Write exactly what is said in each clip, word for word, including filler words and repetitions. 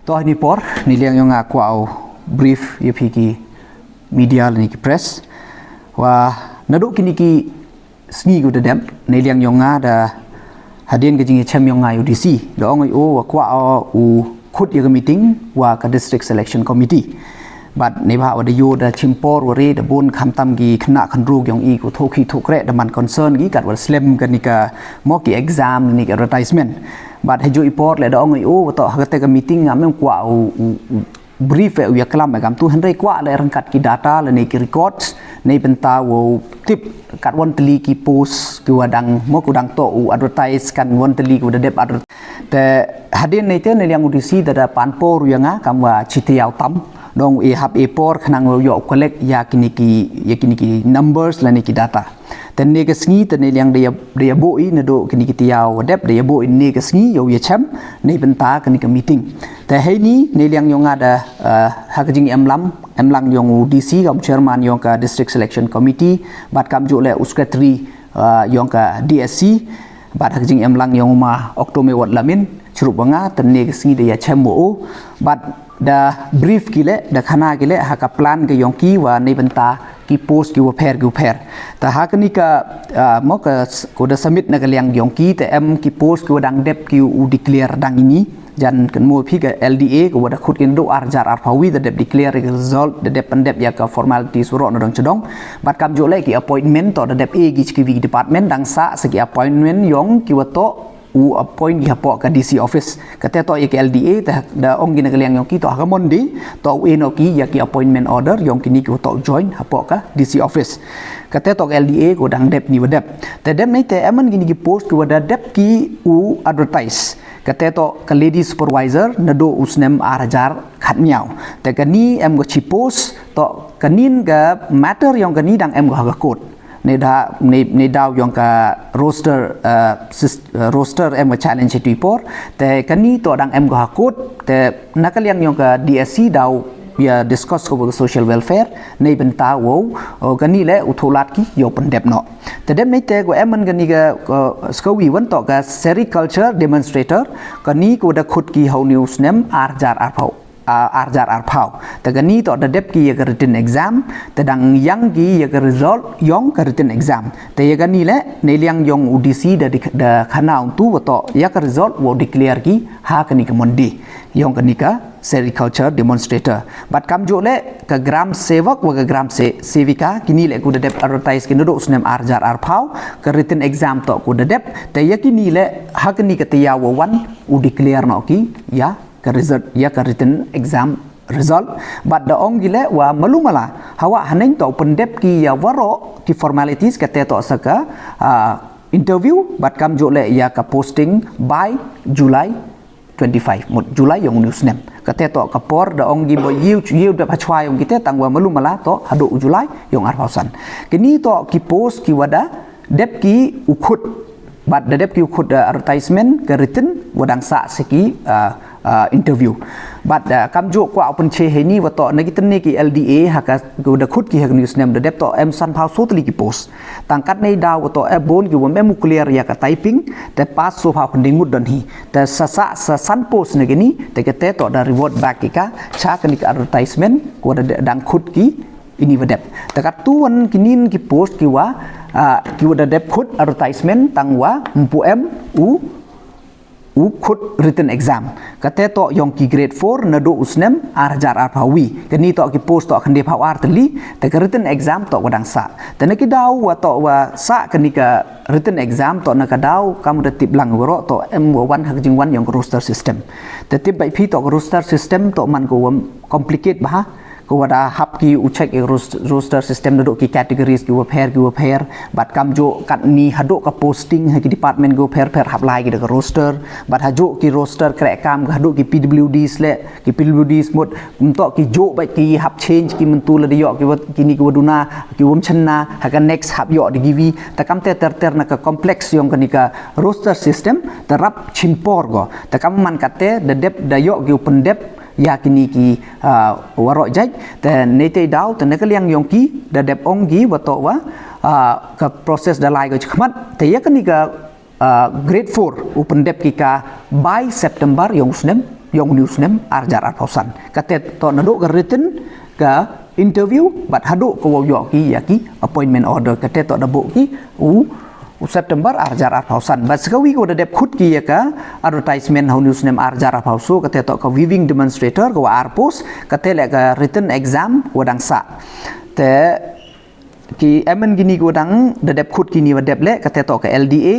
Toh ini por, neiliang yong nga kwah u brief ya phi ki media lane ki press. Wa nadooh kini ki sngi ko da dep, neiliang yong nga da hadien ka jingchem yong nga ya u D C, da ong i o wa kwah o u khut ya ka meeting wa ka District Selection Committee. Bad neibhah wa da yoh da chim por ware da bun khamtam ki khynnah khynroo yong i ko thokhi thokreh da man concern ki kat wa slem kani ka mo ki exam ni ka advertisement. Bad hajooh i por le da ong i o wa toh ha kate ka meeting nga mem kwah u, u, u brief e u ya klam e kam tu hynrei kwah le rangkat ki data lane ki records neibynta wow tip kat wan tylli ki post ki wa dang mo ko dang toh u advertise kan wan tylli ki wa da dep advertise. Te hadien neite neiliang u D C da da pan por u ya nga kam wa chi tayaaw tam dong i hap i por khnang wow yoh u collect ya kini ki, ya kini ki numbers lane ki data. Te ne ka sngi te neiliang da ya, da ya booh i nadooh kini ki tayaaw wa dep da ya booh i ne ka sngi yow ya chem neibynta kani ka meeting. Te heini neiliang yong nga da, ah, ha ka jingem lam, em lang yong u D C kam chairman yong ka District Selection Committee, bad kamjooh le u secretary, ah, yong ka D S C, bad ha ka jingem lang yong u ma Octomewot Lamin, chirup wa nga, te ne ka sngi da ya chem wa o, bad da brief ki le, da khana ki le ha ka plan ka yong ki wa neibynta ki post ki wa pher ki wa pher. Te ha kani ka, ah, mo ka s-, ko da submit na ka liang yong ki, te em ki post ki wa dang dep ki u declare dang ini. Jan kan mo phi ka L D A ko wa da khut ki nadooh ar hajar arphaw wi da dep declare ka result, da dep pyndep ya ka formalities waroh nadong chadong. Bad kamjooh le ki appointment toh da dep e ki chi ki wi ki department, dang sah sa ki appointment yong ki wa toh u appoint ki hapoh ka D C office. Kate toh ya ki L D A, te da ong ki na ka liang yong ki toh ha ka Monday toh u e noh ki ya ki appointment order yong kini ki wa toh u join hapoh ka D C office. Kate toh ka L D A ko dang dep ni wa dep. Te dep neite em man kini ki post ki wa da dep ki u advertise. Kate toh ka lady supervisor nadooh u snem ar hajar khatnyaw. Te kani em ko chi post toh kani ka matter yong kani dang em ko ha ka court. Nei da, nei, nei daw yong ka roster, eh, sys-, eh, roster em ka challenge itu i por. Te kani toh dang em ko ha court. Te na ka liang yong ka D S C daw ya discuss ko wa ka social welfare neibynta wow, oh, kani le u thoh lad ki yow pyndep noh. Te dep neite ko em man kani ka, ka skawi wan toh ka sericulture demonstrator, kani ko da khut ki ha u ni u snem ar hajar arphaw, ah, ar hajar arphaw. Te kani toh da dep ki ya ka written exam, te dang yang ki ya ka result yong ka written exam. Te ya kani le neiliang yong u D C da di-, da khana u tu wa toh ya ka result wow declare ki ha kani ka Monday yong kani ka sericulture demonstrator. Bad kamjooh le ka gram sevak wa ka gram se-, sevika, kini le ko da dep advertise ki nadooh u snem ar hajar arphaw, ka written exam toh ko da dep. Te ya kini le ha kani ka tayaaw wa wan u declare noh ki ya ka result, ya ka written exam result. Bad da ong ki le wa malu mala hawa haneng toh pyndep ki ya waroh ki formalities kate toh sa ka, ah, interview, bad kamjooh le ya ka posting by July twenty-five, mut July yong u ni u snem. Kate toh ka por da ong ki wa yow, yow dep hachwa yong kite tang wa malu mala toh hadooh u July yong arphaw san. Kini toh ki post ki wa da dep ki u khut, bad da dep ki u khut, eh, advertisement ka written wa dang sah sa ki, eh, eh, interview. Bad, eh, kamjooh kwah u pynche heini wa toh na ki tynne ki L D A ha ka, ko da khut ki ha ka ni u snem da dep toh em sanphaw soo tylli ki post. Tang kat nei daw wa toh e bun ki wa mem u clear ya ka typing, te pass soophaw khyndai ngut don hi. Te sa, sa, sa san post na kini, te kate toh da revert back ki ka cha kani ka advertisement ko da, da dang khut ki ini wa dep. Te katu wan kini ki post ki wa, ah, ki wa da dep khut advertisement tang wa mpu em u, u khut written exam. Kate toh yong ki grade four nadooh u snem ar hajar arphaw wi. Kani toh ki post toh khyndai phaw ar tylli, te ka written exam toh wa dang sah. Te na ki daw wa toh wa sah kani ka written exam toh na ka daw kam da tip lang waroh toh em wa wan ha ka jingwan yong ka roster system. Te tip bait phi toh ka roster system toh man ko wa complicate bha. Ko wa da hap ki u check i ros-, roster system nadooh ki categories ki wa pher, ki wa pher. Bad kamjooh katni hadooh ka posting ha ki department ki wa pher pher hap lai ki da ka roster. Bad hajooh ki roster kreh kam ka hadooh ki P W Ds le, ki P W Ds mut, mtoh ki jooh bait ki hap change ki myntu la da yoh ki wa, kini ki wa duna, ki wa mchenna, ha ka next hap yoh da ki wi. Te kamte ter ter na ka complex yong kani ka roster system, te rap chim por ko. Te kam man kate, da dep, da yoh ki u pyndep, ya kini ki, ah, waroh jait, te neite daw, te na ka liang yong ki, da dep ong ki, wa toh wa, ah, ka process da lai ko chakhmat, te ya kani ka, ah, grade four, u pyndep ki ka by September yong u snem, yong u snem ar hajar arphaw san. Kate toh nadooh ka written, ka interview, bad hadooh ka wow yoh ki ya ki appointment order, kate toh da booh ki u, u September ar hajar arphaw san. Bad sa kawi ka wa da dep khut ki ya ka advertisement ha u snem ar hajar arphaw so, kate toh ka weaving demonstrator ka wa ar post, kate leh ka written exam wa dang sah. Te ki em kini ki wa dang da dep khut, kini wa dep leh, kate toh ka L D A,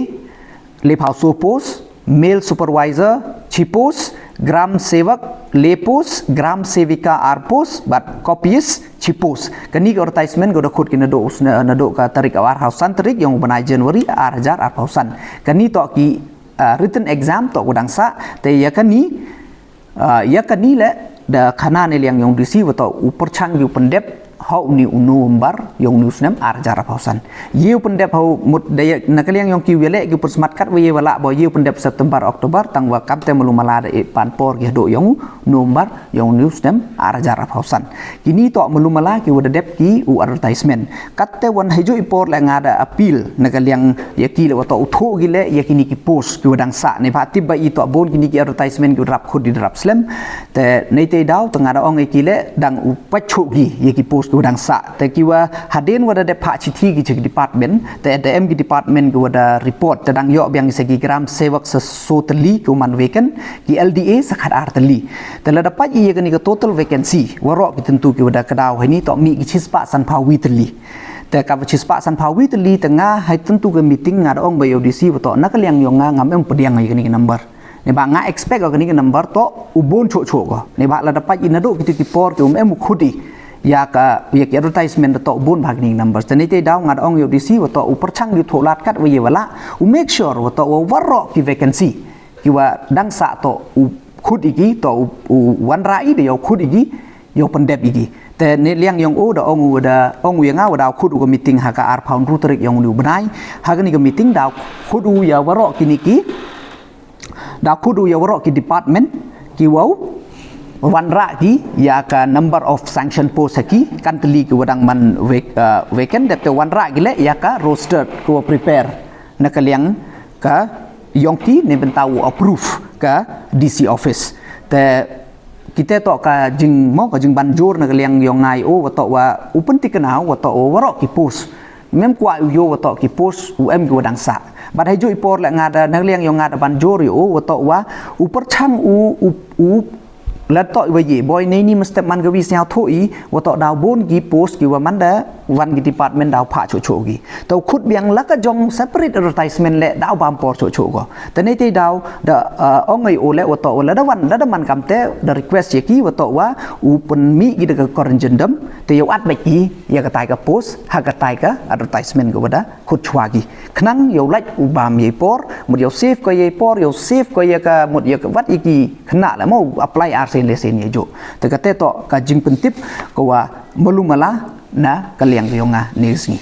lephaw so post, male supervisor chi post, gram sevak le post, gram sevika ar post, bad copyist chi post. Kani ka advertisement ka da khut ki nadooh, nadooh ka tarik arphaw san tarik yong u bnai January ar hajar arphaw san. Kani toh ki, ah, written exam toh ka wa dang sah. Te ya kani, ah, ya kani leh da khana neiliang yong D C wa toh u pyrchang ki u pyndep ha uni u November yong u snem ar hajar arphaw san. Ye u pyndep ha u mut da ya, na ka liang yong ki wa leh ki u pynsmat kat wa ye wa lah bo ye u pyndep September, October, tang wa kamte malu mala da e pan por ki hadooh yong u November yong u snem ar hajar arphaw san. Kini toh malu mala ki wa da dep ki u advertisement. Kate wan haju i por leh nga da appeal na ka liang ya ki leh wa toh u thoh ki leh ya kini ki post ki wa dang sah. Neibhah tip ba i toh boon kini ki advertisement ki wa da rap khut di da rap slem. Te neite daw te nga da ong ya ki leh dang u pait chooh ki ya ki post ki wa dang sah. Te ki wa hadien wa da dep phah chithi ki cha ki department, te da em ki department ki wa da report, te dang yoh biang sa ki gram sevak sa so tylli ki wa man vacant, ki L D A sa khat ar tylli. Te lada pait ya kani ka total vacancy waroh ki kyntu ki wa da kdaw heini toh mih ki chispah sanphaw wi tylli. Te ka wa chispah sanphaw wi tylli, te nga ha i kyntu ka meeting nga da ong bha ya u D C wa toh na ka liang yong nga ngam em pdiang ya kani ka number. Neibhah nga expect ya kani ka number toh u boon chooh chooh ko. Neibhah lada pait i nadooh kiti ki por ki um em u khut i ya ka, ya ki advertisement da toh boon bha kini ki number. Te neite daw nga da ong ya u D C wa toh u pyrchang ki u thoh lad kat wa ye wa lah, u make sure wa toh wa waroh ki vacancy ki wa dang sah toh u khut i ki, toh u, u wanrah i da yow khut i ki, yow pyndep i ki. Te neiliang yong u da ong u, da ong u ya nga wa daw khut u ka meeting ha ka arphaw ynru tarik yong uni u bnai. Ha kani ka meeting daw khut u ya waroh kini ki, daw khut u ya waroh ki department ki wow wanrah ki ya ka number of sanction post ha ki, kan tylli ki wa dang man vac-, ah, vacant, dep te wanrah ki leh ya ka roster ki wa prepare na ka liang ka yong ki neibynta u approve ka D C office. Te kite toh ka jing mo, ka jingbanjur na ka liang yong nga ya u wa toh wa u pyntikna wa toh wa waroh ki post. Mem kwah u yoh wa toh ki post u em ki wa dang sah. Bad haju i por leh nga da, na ka liang yong nga da banjur ya u wa toh wa u pyrchang u, u, u lada toh wa ye boi neini mynstep man ka wi sniaw thoh i wa toh daw boon ki post ki wa man da wan ki department daw phah chooh chooh ki. Te u khut biang la ka jong separate advertisement leh daw bam por chooh chooh ko. Te neite daw da, ah, ong ya u leh wa toh wa lada wan, lada man kamte da request ya ki wa toh wa u pynmih ki da ka corrigendum, te yow at beit ki ya katai ka post ha katai ka advertisement ka wa da khut chwa ki. Khnang yow lait u bam ya i por, mut yow save ko ya i por, yow save ko ya ka, mut ya ka wat ya ki khynnah leh mo apply ar sien le sien ya jooh. Te kate toh ka jingpyntip ka wa malu mala na ka liang ka yong nga neini sngi.